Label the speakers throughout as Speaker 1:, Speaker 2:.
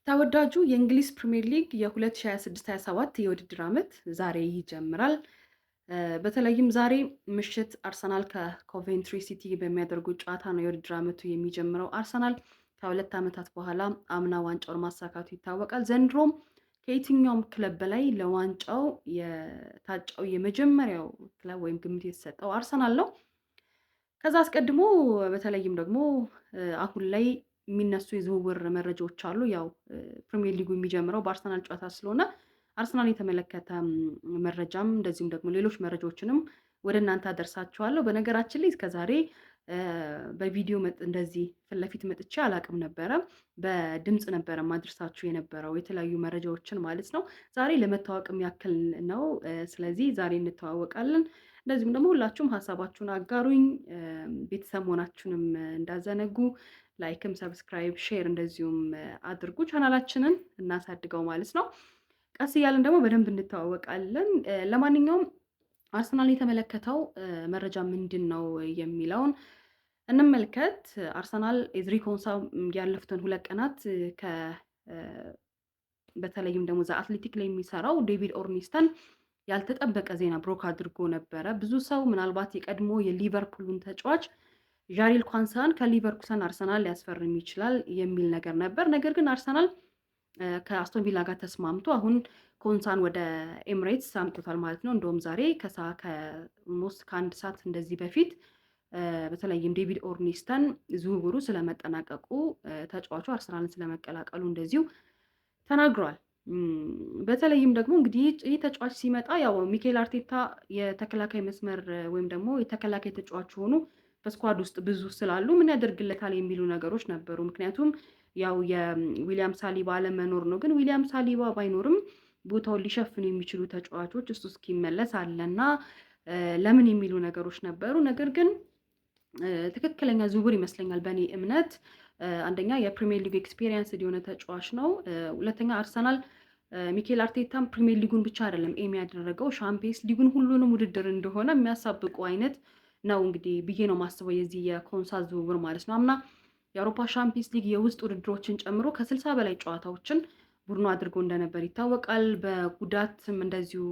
Speaker 1: ተወዳጁ የእንግሊዝ ፕሪምየር ሊግ የ2026/27 የውድድር ዓመት ዛሬ ይጀምራል። በተለይም ዛሬ ምሽት አርሰናል ከኮቬንትሪ ሲቲ በሚያደርጉት ጨዋታ ነው የውድድር ዓመቱ የሚጀምረው። አርሰናል ከ2 ዓመታት በኋላ አምና ዋንጫውን ማሳካቱ ይታወቃል። ዘንድሮም ከየትኛውም ክለብ በላይ ለዋንጫው የታጨው የመጀመሪያው ክለብ ወይም ግምት የተሰጠው አርሰናል ነው። ከዛ አስቀድሞ በተለይም ደግሞ አሁን ላይ የሚነሱ የዝውውር መረጃዎች አሉ። ያው ፕሪሚየር ሊጉ የሚጀምረው በአርሰናል ጨዋታ ስለሆነ አርሰናል የተመለከተ መረጃም እንደዚሁም ደግሞ ሌሎች መረጃዎችንም ወደ እናንተ አደርሳችኋለሁ። በነገራችን ላይ እስከዛሬ በቪዲዮ እንደዚህ ፊት ለፊት መጥቼ አላቅም ነበረ። በድምፅ ነበረ ማድረሳችሁ የነበረው የተለያዩ መረጃዎችን ማለት ነው። ዛሬ ለመተዋወቅም ያክል ነው። ስለዚህ ዛሬ እንተዋወቃለን። እንደዚሁም ደግሞ ሁላችሁም ሀሳባችሁን አጋሩኝ። ቤተሰብ መሆናችሁንም እንዳትዘነጉ like ም፣ subscribe፣ share እንደዚሁም አድርጉ። ቻናላችንን እናሳድገው ማለት ነው። ቀስ እያለን ደግሞ በደንብ እንተዋወቃለን። ለማንኛውም አርሰናል የተመለከተው መረጃ ምንድን ነው የሚለውን እንመልከት። አርሰናል ኤዝሪ ኮንሳ ያለፉትን 2 ቀናት በተለይም ደግሞ ዘ አትሌቲክ ላይ የሚሰራው ዴቪድ ኦርኒስተን ያልተጠበቀ ዜና broke አድርጎ ነበረ። ብዙ ሰው ምናልባት የቀድሞ የሊቨርፑሉን ተጫዋች ዣሪል ኳንሳን ከሊቨርኩሰን አርሰናል ሊያስፈርም ይችላል የሚል ነገር ነበር። ነገር ግን አርሰናል ከአስቶን ቪላ ጋር ተስማምቶ አሁን ኮንሳን ወደ ኤምሬትስ አምጥቶታል ማለት ነው። እንደውም ዛሬ ከ almost ከአንድ ሰዓት እንደዚህ በፊት በተለይም ዴቪድ ኦርኒስተን ዝውውሩ ስለመጠናቀቁ፣ ተጫዋቹ አርሰናልን ስለመቀላቀሉ እንደዚሁ ተናግሯል። በተለይም ደግሞ እንግዲህ ይህ ተጫዋች ሲመጣ ያው ሚኬል አርቴታ የተከላካይ መስመር ወይም ደግሞ የተከላካይ ተጫዋች ሆኑ በ squad ውስጥ ብዙ ስላሉ ምን ያደርግለታል የሚሉ ነገሮች ነበሩ። ምክንያቱም ያው የዊሊያም ሳሊባ አለመኖር ነው። ግን ዊሊያም ሳሊባ ባይኖርም ቦታውን ሊሸፍኑ የሚችሉ ተጫዋቾች እሱ እስኪመለስ አለና ለምን የሚሉ ነገሮች ነበሩ። ነገር ግን ትክክለኛ ዝውውር ይመስለኛል በእኔ እምነት። አንደኛ የፕሪሚየር ሊግ experience የሆነ ተጫዋች ነው። ሁለተኛ አርሰናል ሚኬል አርቴታም ፕሪሚየር ሊጉን ብቻ አይደለም aim ያደረገው፣ ሻምፒየንስ ሊጉን፣ ሁሉንም ውድድር እንደሆነ የሚያሳብቁ አይነት ነው እንግዲህ ብዬ ነው ማስበው የዚህ የኮንሳ ዝውውር ማለት ነው። አምና የአውሮፓ ሻምፒየንስ ሊግ የውስጥ ውድድሮችን ጨምሮ ከ60 በላይ ጨዋታዎችን ቡድኑ አድርጎ እንደነበር ይታወቃል። በጉዳትም እንደዚሁ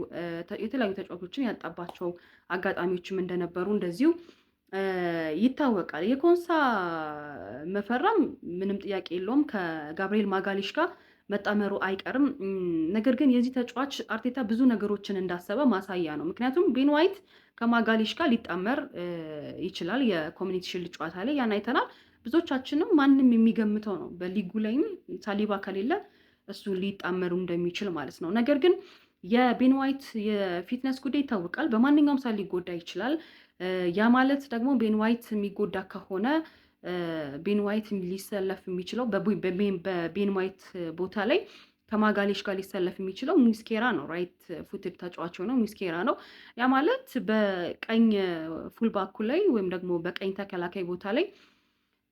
Speaker 1: የተለያዩ ተጫዋቾችን ያጣባቸው አጋጣሚዎችም እንደነበሩ እንደዚሁ ይታወቃል። የኮንሳ መፈረም ምንም ጥያቄ የለውም፣ ከጋብርኤል ማጋሊሽ ጋር መጣመሩ አይቀርም። ነገር ግን የዚህ ተጫዋች አርቴታ ብዙ ነገሮችን እንዳሰበ ማሳያ ነው። ምክንያቱም ቤን ዋይት ከማጋሊሽ ጋር ሊጣመር ይችላል። የኮሚኒቲ ሽልድ ጨዋታ ላይ ያን አይተናል። ብዙዎቻችንም ማንም የሚገምተው ነው። በሊጉ ላይም ሳሊባ ከሌለ እሱ ሊጣመሩ እንደሚችል ማለት ነው። ነገር ግን የቤን ዋይት የ fitness ጉዳይ ይታወቃል። በማንኛውም ሰዓት ሊጎዳ ይችላል። ያ ማለት ደግሞ ቤን ዋይት የሚጎዳ ከሆነ ቤን ዋይት ሊሰለፍ የሚችለው፣ በቤን ዋይት ቦታ ላይ ከማጋሌሽ ጋር ሊሰለፍ የሚችለው ሙስኬራ ነው። Right footed ተጫዋች ሆነው ሙስኬራ ነው። ያ ማለት በቀኝ full back ኩ ላይ ወይም ደግሞ በቀኝ ተከላካይ ቦታ ላይ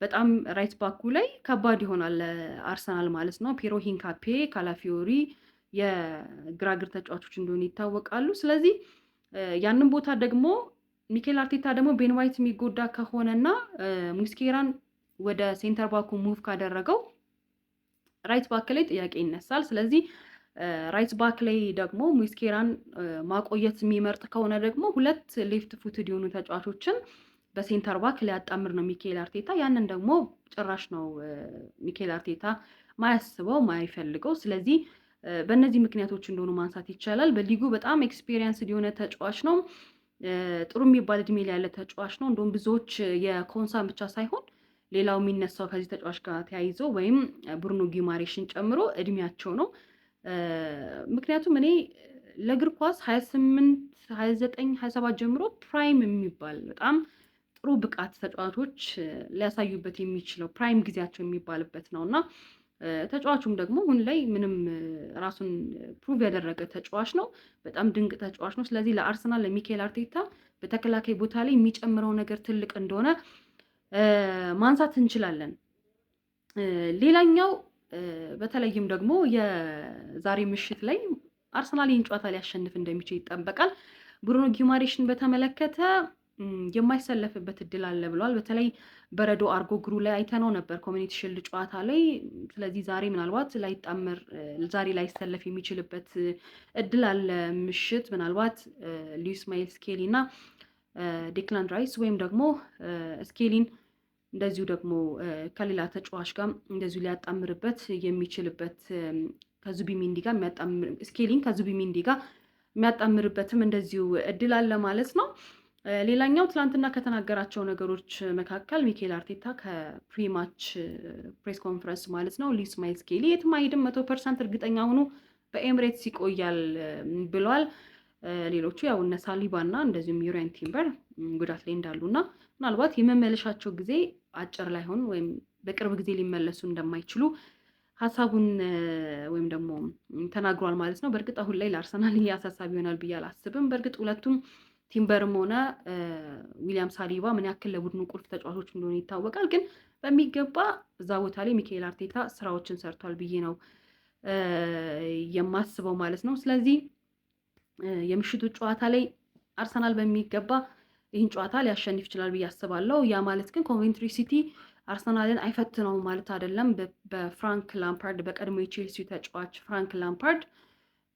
Speaker 1: በጣም right back ኩ ላይ ከባድ ይሆናል አርሰናል ማለት ነው። ፒዬሮ ሂንካፔ፣ ካላፊዮሪ የግራ እግር ተጫዋቾች እንደሆኑ ይታወቃሉ። ስለዚህ ያንን ቦታ ደግሞ ሚኬል አርቴታ ደግሞ ቤን ዋይት የሚጎዳ ከሆነና ሙስኬራን ወደ center back ኩ move ካደረገው right back ላይ ጥያቄ ይነሳል። ስለዚህ right back ላይ ደግሞ ሙስኬራን ማቆየት የሚመርጥ ከሆነ ደግሞ ሁለት left footed የሆኑ ተጫዋቾችን በ center back ሊያጣምር ነው ሚኬል አርቴታ። ያንን ደግሞ ጭራሽ ነው ሚኬል አርቴታ ማያስበው፣ ማይፈልገው። ስለዚህ በእነዚህ ምክንያቶች እንደሆኑ ማንሳት ይቻላል። በሊጉ በጣም experienced የሆነ ተጫዋች ነው። ጥሩ የሚባል እድሜ ላይ ያለ ተጫዋች ነው። እንደውም ብዙዎች የኮንሳን ብቻ ሳይሆን ሌላው የሚነሳው ከዚህ ተጫዋች ጋር ተያይዞ ወይም ብሩኖ ጊማሬሽን ጨምሮ እድሜያቸው ነው። ምክንያቱም እኔ ለእግር ኳስ 28፣ 29፣ 27 ጀምሮ prime የሚባል በጣም ጥሩ ብቃት ተጫዋቾች ሊያሳዩበት የሚችለው prime ጊዜያቸው የሚባልበት ነው እና ተጫዋቹም ደግሞ አሁን ላይ ምንም ራሱን prove ያደረገ ተጫዋች ነው። በጣም ድንቅ ተጫዋች ነው። ስለዚህ ለአርሰናል ለሚኬል አርቴታ በተከላካይ ቦታ ላይ የሚጨምረው ነገር ትልቅ እንደሆነ ማንሳት እንችላለን። ሌላኛው በተለይም ደግሞ የዛሬ ምሽት ላይ አርሰናል ይህን ጨዋታ ሊያሸንፍ እንደሚችል ይጠበቃል። ብሩኖ ጊማሬሽን በተመለከተ የማይሰለፍበት እድል አለ ብለዋል። በተለይ በረዶ አርጎ እግሩ ላይ አይተነው ነበር ኮሚኒቲ ሽልድ ጨዋታ ላይ። ስለዚህ ዛሬ ምናልባት ላይጣመር ዛሬ ላይሰለፍ የሚችልበት እድል አለ። ምሽት ምናልባት ሉዊስ ማይልስ ስኬሊ እና ዴክላን ራይስ ወይም ደግሞ ስኬሊን እንደዚሁ ደግሞ ከሌላ ተጫዋች ጋር እንደዚሁ ሊያጣምርበት የሚችልበት ከዙቢሚንዲ ጋር ስኬሊን ከዙቢሚንዲ ጋር የሚያጣምርበትም እንደዚሁ እድል አለ ማለት ነው። ሌላኛው ትናንትና ከተናገራቸው ነገሮች መካከል ሚኬል አርቴታ ከ pre-match press conference ማለት ነው ሉዊስ ማይልስ ስኬሊ የትም አይሄድም፣ 100% እርግጠኛ ሆኖ በኤምሬትስ ይቆያል ብሏል። ሌሎቹ ያው እነ ሳሊባ እና እንደዚሁም ዩሪያን ቲምበር ጉዳት ላይ እንዳሉና ምናልባት የመመለሻቸው ጊዜ አጭር ላይሆን ወይም በቅርብ ጊዜ ሊመለሱ እንደማይችሉ ሀሳቡን ወይም ደግሞ ተናግሯል ማለት ነው። በእርግጥ አሁን ላይ ለአርሰናል ይሄ አሳሳቢ ይሆናል ብዬ አላስብም። በእርግጥ ሁለቱም ቲምበርም ሆነ ዊሊያም ሳሊባ ምን ያክል ለቡድኑ ቁልፍ ተጫዋቾች እንደሆነ ይታወቃል። ግን በሚገባ እዛ ቦታ ላይ ሚካኤል አርቴታ ስራዎችን ሰርቷል ብዬ ነው የማስበው ማለት ነው። ስለዚህ የምሽቱ ጨዋታ ላይ አርሰናል በሚገባ ይህን ጨዋታ ሊያሸንፍ ይችላል ብዬ አስባለሁ። ያ ማለት ግን ኮቨንትሪ ሲቲ አርሰናልን አይፈትነውም ማለት አይደለም። በፍራንክ ላምፓርድ፣ በቀድሞ የቼልሲ ተጫዋች ፍራንክ ላምፓርድ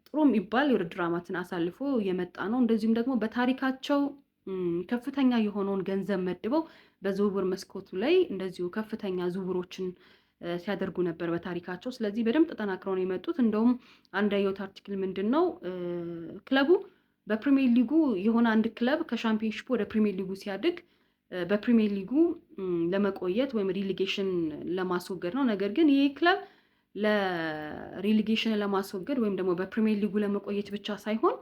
Speaker 1: ጥሩ የሚባል የውድድር ዓመትን አሳልፎ የመጣ ነው። እንደዚሁም ደግሞ በታሪካቸው ከፍተኛ የሆነውን ገንዘብ መድበው በዝውውር መስኮቱ ላይ እንደዚሁ ከፍተኛ ዝውውሮችን ሲያደርጉ ነበር በታሪካቸው። ስለዚህ በደንብ ተጠናክረው ነው የመጡት። እንደውም አንድ ያየሁት article ምንድን ነው፣ ክለቡ በፕሪሚየር ሊጉ የሆነ አንድ ክለብ ከሻምፒዮንሺፑ ወደ ፕሪሚየር ሊጉ ሲያድግ በፕሪሚየር ሊጉ ለመቆየት ወይም relegation ለማስወገድ ነው። ነገር ግን ይህ ክለብ ለ relegation ለማስወገድ ወይም ደግሞ በፕሪሚየር ሊጉ ለመቆየት ብቻ ሳይሆን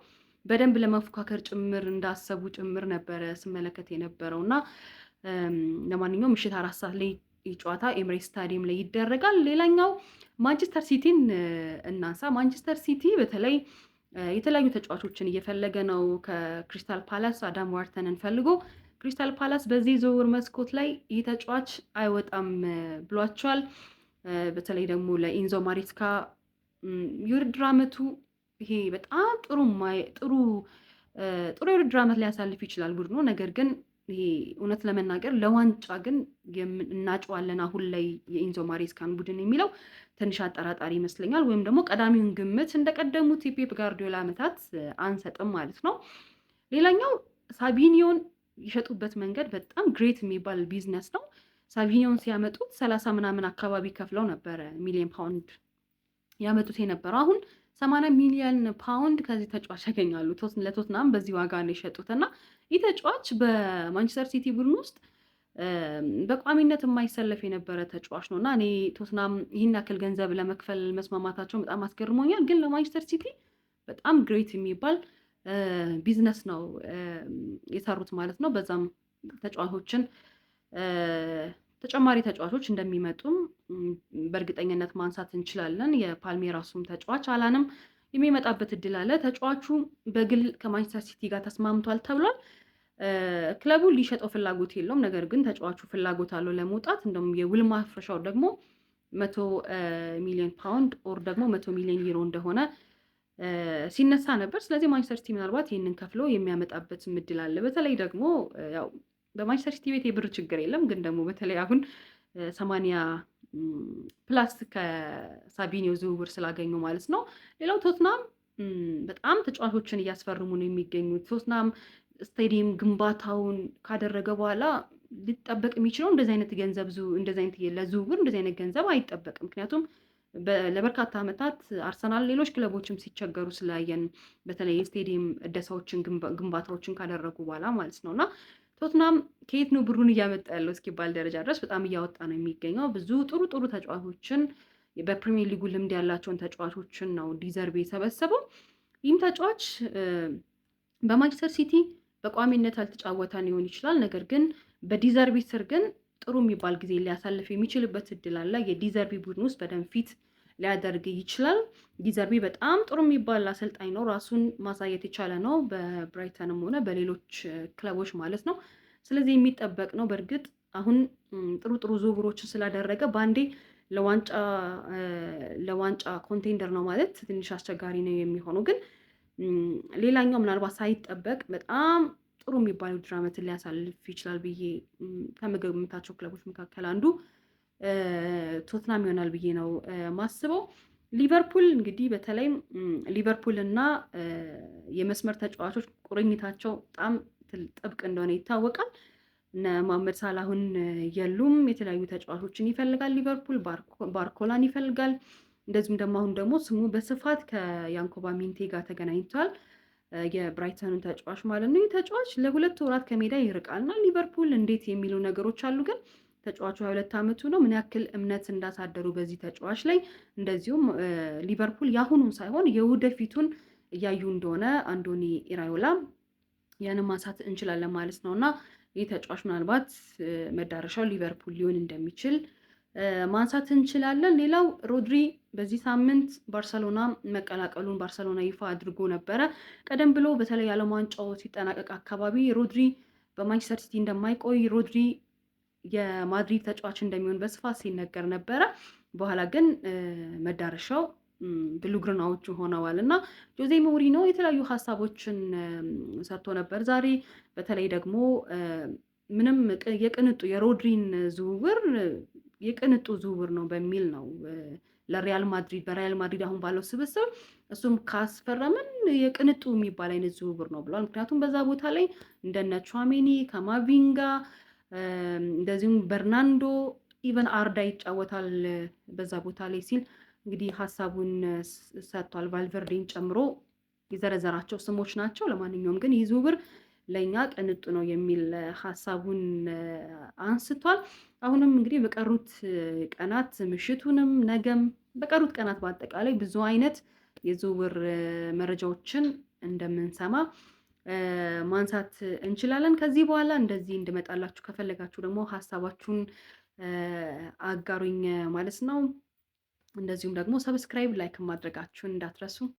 Speaker 1: በደንብ ለመፎካከር ጭምር እንዳሰቡ ጭምር ነበረ ስመለከት የነበረው። እና ለማንኛውም ምሽት 4 ሰዓት ላይ ጨዋታ ኤምሬትስ ስታዲየም ላይ ይደረጋል። ሌላኛው ማንቸስተር ሲቲን እናንሳ። ማንቸስተር ሲቲ በተለይ የተለያዩ ተጫዋቾችን እየፈለገ ነው። ከክሪስታል ፓላስ አዳም ዋርተንን ፈልጎ ክሪስታል ፓላስ በዚህ ዝውውር መስኮት ላይ ይህ ተጫዋች አይወጣም ብሏቸዋል። በተለይ ደግሞ ለኢንዞ ማሬስካ የውድድር ዓመቱ ይሄ በጣም ጥሩ ጥሩ ጥሩ የውድድር ዓመት ሊያሳልፍ ይችላል ቡድኑ። ነገር ግን ይሄ እውነት ለመናገር ለዋንጫ ግን እናጨዋለን አሁን ላይ የኢንዞ ማሬስካን ቡድን የሚለው ትንሽ አጠራጣሪ ይመስለኛል። ወይም ደግሞ ቀዳሚውን ግምት እንደቀደሙት የፔፕ ጋርዲዮላ ዓመታት አንሰጥም ማለት ነው። ሌላኛው ሳቪኒዮን የሸጡበት መንገድ በጣም great የሚባል ቢዝነስ ነው። ሳቪኒዮን ሲያመጡት 30 ምናምን አካባቢ ከፍለው ነበረ ሚሊዮን ፓውንድ ያመጡት የነበረው። አሁን 80 ሚሊዮን ፓውንድ ከዚህ ተጫዋች ያገኛሉ። ለቶትናም በዚህ ዋጋ ነው የሸጡት። እና ይህ ተጫዋች በማንቸስተር ሲቲ ቡድን ውስጥ በቋሚነት የማይሰለፍ የነበረ ተጫዋች ነው። እና እኔ ቶትናም ይህን ያክል ገንዘብ ለመክፈል መስማማታቸው በጣም አስገርሞኛል። ግን ለማንቸስተር ሲቲ በጣም great የሚባል ቢዝነስ ነው የሰሩት ማለት ነው። በዛም ተጫዋቾችን ተጨማሪ ተጫዋቾች እንደሚመጡም በእርግጠኝነት ማንሳት እንችላለን። የፓልሜራሱም ተጫዋች አላንም የሚመጣበት እድል አለ። ተጫዋቹ በግል ከማንቸስተር ሲቲ ጋር ተስማምቷል ተብሏል። ክለቡ ሊሸጠው ፍላጎት የለውም። ነገር ግን ተጫዋቹ ፍላጎት አለው ለመውጣት። እንደውም የውል ማፍረሻው ደግሞ 100 ሚሊዮን ፓውንድ or ደግሞ 100 ሚሊዮን ዩሮ እንደሆነ ሲነሳ ነበር። ስለዚህ ማንቸስተር ሲቲ ምናልባት ይህንን ከፍሎ የሚያመጣበት እድል አለ። በተለይ ደግሞ ያው በማንቸስተር ሲቲ ቤት የብር ችግር የለም፣ ግን ደግሞ በተለይ አሁን 80 plus ከሳቪኒዮ ዝውውር ስላገኙ ማለት ነው። ሌላው ቶትናም በጣም ተጫዋቾችን እያስፈርሙ ነው የሚገኙት። ቶትናም ስታዲየም ግንባታውን ካደረገ በኋላ ሊጠበቅ የሚችለው እንደዚህ አይነት ገንዘብ እንደዚህ አይነት ለዝውውር እንደዚህ አይነት ገንዘብ አይጠበቅም። ምክንያቱም ለበርካታ ዓመታት አርሰናል፣ ሌሎች ክለቦችም ሲቸገሩ ስላየን በተለይ የስቴዲየም እደሳዎችን ግንባታዎችን ካደረጉ በኋላ ማለት ነው። እና ቶትናም ከየት ነው ብሩን እያመጣ ያለው እስኪባል ደረጃ ድረስ በጣም እያወጣ ነው የሚገኘው። ብዙ ጥሩ ጥሩ ተጫዋቾችን፣ በፕሪሚየር ሊጉ ልምድ ያላቸውን ተጫዋቾችን ነው ዲዘርቢ የሰበሰበው። ይህም ተጫዋች በማንቸስተር ሲቲ በቋሚነት አልተጫወተ ሊሆን ይችላል። ነገር ግን በዲዘርቢ ስር ግን ጥሩ የሚባል ጊዜ ሊያሳልፍ የሚችልበት እድል አለ። የዲዘርቢ ቡድን ውስጥ በደንብ fit ሊያደርግ ይችላል። ዲዘርቢ በጣም ጥሩ የሚባል አሰልጣኝ ነው። ራሱን ማሳየት የቻለ ነው በብራይተንም ሆነ በሌሎች ክለቦች ማለት ነው። ስለዚህ የሚጠበቅ ነው። በእርግጥ አሁን ጥሩ ጥሩ ዝውውሮችን ስላደረገ በአንዴ ለዋንጫ contender ነው ማለት ትንሽ አስቸጋሪ ነው የሚሆነው። ግን ሌላኛው ምናልባት ሳይጠበቅ በጣም ጥሩ የሚባል ውድድር ዓመትን ሊያሳልፍ ይችላል ብዬ ከምገምታቸው ክለቦች መካከል አንዱ ቶትናም ይሆናል ብዬ ነው ማስበው። ሊቨርፑል እንግዲህ በተለይ ሊቨርፑል እና የመስመር ተጫዋቾች ቁርኝታቸው በጣም ጥብቅ እንደሆነ ይታወቃል። እነ መሐመድ ሳላሁን የሉም። የተለያዩ ተጫዋቾችን ይፈልጋል ሊቨርፑል፣ ባርኮላን ይፈልጋል። እንደዚሁም ደግሞ አሁን ደግሞ ስሙ በስፋት ከያንኮባ ሚንቴ ጋር ተገናኝቷል። የብራይተኑን ተጫዋች ማለት ነው። ይህ ተጫዋች ለ2 ወራት ከሜዳ ይርቃል እና ሊቨርፑል እንዴት የሚሉ ነገሮች አሉ። ግን ተጫዋቹ 22 ዓመቱ ነው። ምን ያክል እምነት እንዳሳደሩ በዚህ ተጫዋች ላይ እንደዚሁም ሊቨርፑል የአሁኑን ሳይሆን የወደፊቱን እያዩ እንደሆነ አንዶኒ ኢራዮላ ያንን ማንሳት እንችላለን ማለት ነው። እና ይህ ተጫዋች ምናልባት መዳረሻው ሊቨርፑል ሊሆን እንደሚችል ማንሳት እንችላለን። ሌላው ሮድሪ በዚህ ሳምንት ባርሰሎና መቀላቀሉን ባርሰሎና ይፋ አድርጎ ነበረ። ቀደም ብሎ በተለይ የዓለም ዋንጫው ሲጠናቀቅ አካባቢ ሮድሪ በማንቸስተር ሲቲ እንደማይቆይ፣ ሮድሪ የማድሪድ ተጫዋች እንደሚሆን በስፋት ሲነገር ነበረ። በኋላ ግን መዳረሻው ብሉግርናዎቹ ሆነዋል እና ጆዜ ሞሪኖ የተለያዩ ሀሳቦችን ሰጥቶ ነበር ዛሬ። በተለይ ደግሞ ምንም የቅንጡ የሮድሪን ዝውውር የቅንጡ ዝውውር ነው በሚል ነው ለሪያል ማድሪድ፣ በሪያል ማድሪድ አሁን ባለው ስብስብ እሱም ካስፈረምን የቅንጡ የሚባል አይነት ዝውውር ነው ብሏል። ምክንያቱም በዛ ቦታ ላይ እንደነ ቹዋሜኒ፣ ካማቪንጋ፣ እንደዚሁም በርናንዶ፣ even አርዳ ይጫወታል በዛ ቦታ ላይ ሲል እንግዲህ ሀሳቡን ሰጥቷል። ቫልቨርዴን ጨምሮ የዘረዘራቸው ስሞች ናቸው። ለማንኛውም ግን ይህ ዝውውር ለእኛ ቅንጡ ነው የሚል ሀሳቡን አንስቷል። አሁንም እንግዲህ በቀሩት ቀናት ምሽቱንም ነገም በቀሩት ቀናት በአጠቃላይ ብዙ አይነት የዝውውር መረጃዎችን እንደምንሰማ ማንሳት እንችላለን። ከዚህ በኋላ እንደዚህ እንድመጣላችሁ ከፈለጋችሁ ደግሞ ሀሳባችሁን አጋሩኝ ማለት ነው። እንደዚሁም ደግሞ subscribe፣ like ማድረጋችሁን እንዳትረሱ።